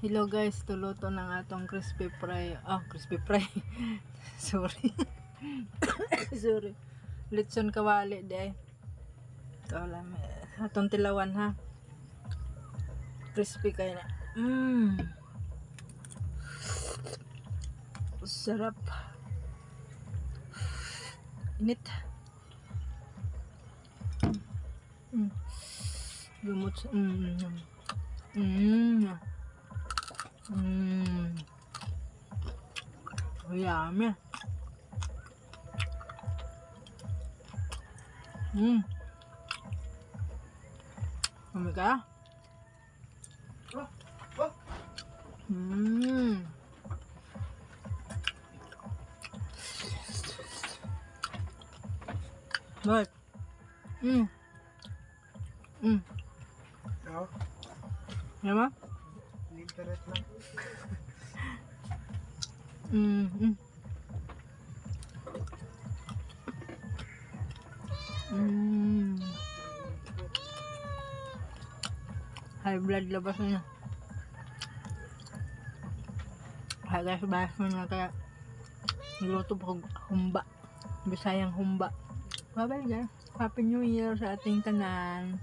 Hello guys, tuluto ng atong crispy fry. Oh, crispy fry. Sorry. Sorry. Litson kawali de. Ito lang. Atong tilawan ha. Crispy kayo na. Sarap. Init. Lumot. Yummy. Yummy ka? Oh, oh. What? No, Yama? internet lang. High blood labas niya. Kaya guys, bahas mo na kaya luto po humba. Bisayang humba. Bye bye guys. Happy New Year sa ating tanan.